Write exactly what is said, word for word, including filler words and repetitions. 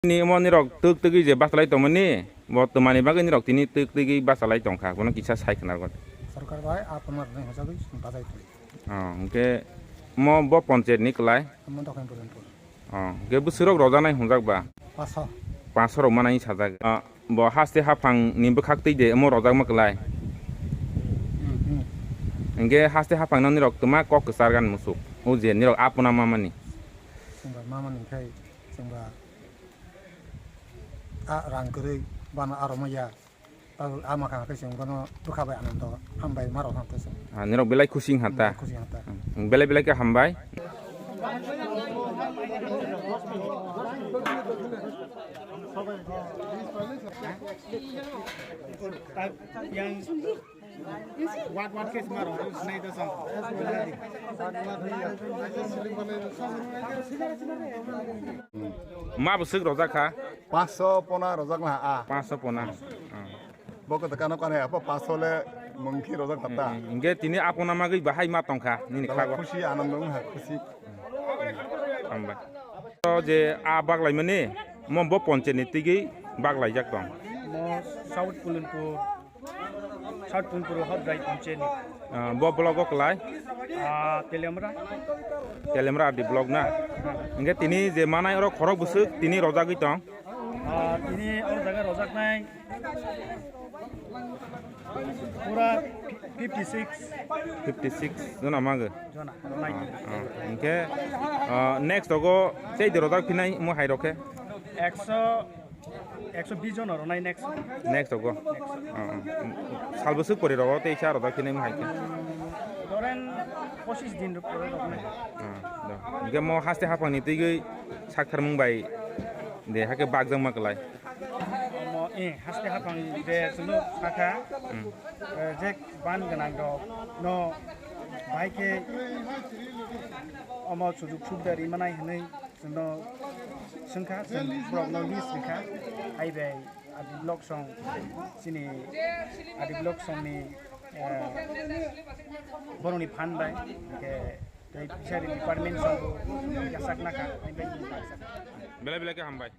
Ni omo nirok twk twgwi je bachalai tongmani, bo twmani bagwi nirok tini twk twgwi bachalai tongkha, bono kisa sai khna rwdi. Sorkar bai a pama rwnai hojagwi chwng bachai tong. Oh, hwnkhe mo bo ponchayat ni kwlai? Omo Dokhin Purinpur. Oh, hwnkhe bwswk rok rojaknai hwnjak ba? Paso. Paso rok manai sajak. Oh, bo haste haphang ni bwkhak twi de omo rojakma kwlai? Hmm, hmm. Hwnkhe haste haphang no nirok twma kok kwchar gan musuk. O je nirok apona mamani. Chwngba mamani khai chwngba a rang kwrwi bana aro maya. Tabo ama kha khe chwng bono bwkha bai anando hambai maro ham tese. Ah, nirok belai khusi wngkha ta? Hmm, khusi wngkha ta. Hmm, belai belai khe hambai. Yang What, what case maro? Sinai da sang. Ma bwswk rojak kha? Paso pona rojak na a. Paso pona. Ah. Bo kota kano kane apa paso le mungki rojak khata. Hmm, hingke tini apona magwi bahai ma tongkha nini khago. Khusi anando wngha khusi. Hambai. To je a baglai mani mo bo poncheni tigi baglai jak tong. Mo South Pulinpur. South Pulinpur Hot Dry Poncheni. Ah, bo block o kwlai? Ah, Telemra. Telemra R D block na? Hmm. Hingke tini je manai oro khorok bwswk tini rojagwi tong? Ah, tini o jaga rojaknai pura fifty six. Fifty six jona mago? Jona, ronai. Ah, ah. Hingke, ah, next ogo tei de rojak phinai mo hai rokhe? Ekso Ekso bish jon oro nai next. Next ogo. Next. Oh, oh. Sal bwswk pore rogo tei sa rojak khe nai hai khe. Doren pochis din rok pore rok nai. Ah, do. Hingke mo haste haphang ni twi gwi sak tharmung bai de hake bak jang ma kwlai. Mo, eh, haste haphang de sunu sakha. Hmm. Eh, je ban gwnang rok no bai khe omo sujuk subda ri manai hinui. Chwngno swngkha, chwng borokno list rikha, hai bai R D block song, chini R D block songni, eh, borokni phan bai, hingke tei fishery department song bo yachak nakha, hai bai chwng baksa. Belai belai khe hambai.